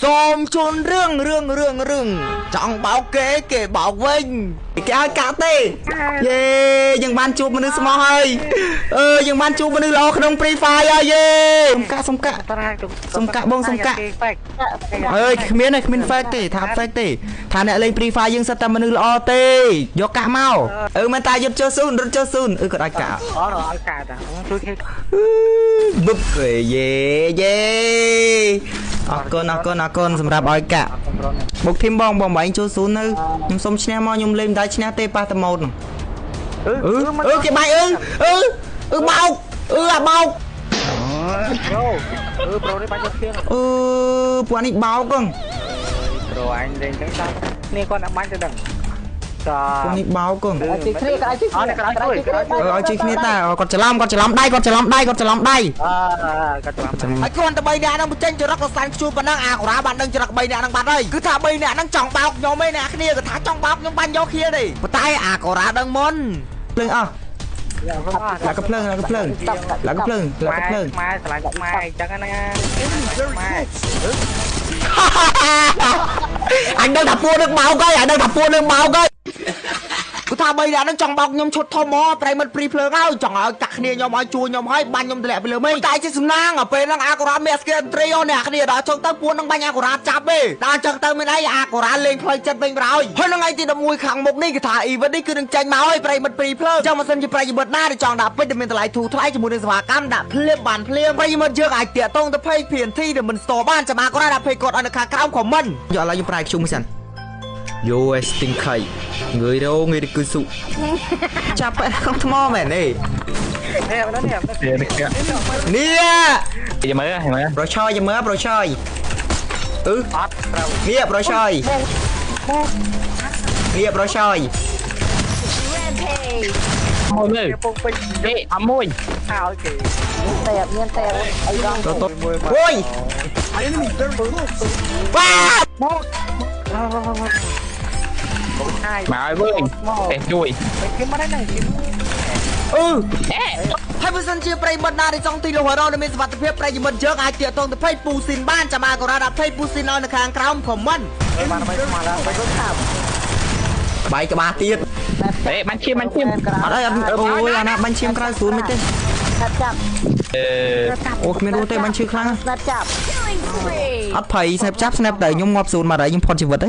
សូមជូនរឿងរឿងរឿងរឿងចង់បោកគេគេបោកវិញគេឲ្យកាក់ទេយេយើងបានជួបមនុស្សស្មោះហើយអឺយើងបានជួបមនុស្សល្អក្នុង Free Fire ហើយយេសុំកាក់សុំកាក់សុំកាក់បងសុំកាក់អើយគ្មានទេគ្មាន fake ទេថា fake ទេថាអ្នកលេង Free Fire យើងសិតតែមនុស្សល្អទេយកកាក់មកអឺមែនតាយុទ្ធចុះស៊ូនរត់ចុះស៊ូនអឺគាត់ឲ្យកាក់ អត់ឲ្យកាក់តាជួយគេ បឹបយេយេអរគុណអរគុណអរគុណសម្រាប់ឲ្យកាក់បុកធីមបងបងបែងចូលស៊ូននៅខ្ញុំសុំឈ្នះមកខ្ញុំលេងមិនដែរឈ្នះទេប៉ះតម៉ូតអឺអឺគេបាយអឺអឺអឺបោកអឺអាបោក ប្រូអឺប្រូនេះបាញ់យកគ្នា អឺពួកនេះបោកហ្នឹង ប្រូអញលេងចឹងតាមនេះគាត់អ្នកបាញ់ទៅដឹងតា ពួកនេះបោកហ្នឹង ជីគ្នាក៏ឲ្យជីគ្នា ឲ្យជីគ្នាតាគាត់ច្រឡំគាត់ច្រឡំដៃគាត់ច្រឡំដៃគាត់ច្រឡំដៃ អឺគាត់ច្រឡំ ហើយគ្រាន់តែ3នាក់ហ្នឹងបញ្ចេញចរិតកសាញ់ខ្ជួលប៉ុណ្ណឹងអាកូរ៉ាបានដឹងចរិត3នាក់ហ្នឹងបាត់ហើយគឺថា3នាក់ហ្នឹងចង់បោកខ្ញុំឯអ្នកគ្នាគឺថាចង់បោកខ្ញុំបាញ់យកគ្នាទេប៉ុន្តែអាកូរ៉ាដឹងមុនភ្លើងអស់ឡាកភ្លើងឡាកភ្លើងឡាកភ្លើងឡាកភ្លើង ម៉ែស្រឡាញ់ម៉ែអញ្ចឹងណាម៉ែ អញដឹងថាពួកនឹងបោកហើយអញដឹងថាពួកនឹងបោកហើយគឺថា3នាក់ហ្នឹងចង់បោកខ្ញុំឈុតធំមកប្រិមិត្តព្រីភ្លើងហើយចង់ឲ្យកាក់គ្នាខ្ញុំឲ្យជួខ្ញុំឲ្យបាញ់ខ្ញុំតម្លាក់ពីលើមេឃតែជាសំណាងដល់ពេលហ្នឹងអាកូរ៉ាមានស្គីអន្ត្រីអូអ្នកគ្នាដល់ចុងទៅពួកនឹងបាញ់អាកូរ៉ាចាប់ទេដល់ចុងទៅមានអីអាកូរ៉ាលេងផ្លូវចិត្តវិញប្រហើយហើយនៅថ្ងៃទី11ខាងមុខនេះគឺថាអ៊ីវិតនេះគឺនឹងចេញមកហើយប្រិមិត្តព្រីភ្លើងចង់មកសិនជាប្រិយមិត្តណាដែលចង់ដាក់ពេជ្រដែលមានតម្លៃធូរថ្លៃជាមួយនឹងសេវាកម្មដាក់ភ្លាមបានភ្លាមប្រិយមិត្តយើងអាចតាក់ទងទៅ page PNT ដែលមិន store បានចាំអាកូរ៉ាដាក់ page គាត់ឲ្យនៅខាងក្រោម comment យកឥឡូវខ្ញុំប្រាយខ្ជុំសិនយោអេស្ទីងខៃងើយរោងើយគឺសុចាប់បែក្នុងថ្មមែនទេ នេះនេះ នេះ យមើលមើល ប្រូឆយយមើលប្រូឆយអឺ អត់ត្រូវ នេះប្រូឆយនេះប្រូឆយ មួយមើល ពុកពេញ នេះអមួយ ឲ្យគេ តែមានតែអីដល់ ទៅទៅអូយវ៉ា មក មកឲ្យវិញទេជួយ គេមកដែរគេ អឺហើយបើសិនជាប្រិមិត្តណាដែលចង់ទិញលោហរ៉ូដែលមានសុវត្ថិភាពប្រិយមិត្តយើងអាចទាក់ទងទៅ page ពូស៊ីនបានចាំអាកូរ៉ាដាក់ page ពូស៊ីនឲ្យនៅខាងក្រោម comment បានមិនមកឡើងទៅខាប់ បាយក្បាលទៀត អេបាញ់ឈាមបាញ់ឈាម អត់អីអត់អូយអាណាបាញ់ឈាមក្រៅស្រួលមិនទេ ចាប់ អឺ អូគ្មានរស់ទេបាញ់ឈឺខ្លាំង ស្នាប់ចាប់ អត់ភ័យស្នាប់ចាប់ស្នាប់តែខ្ញុំងាប់ស្រួលមកហើយខ្ញុំផុតជីវិតទេ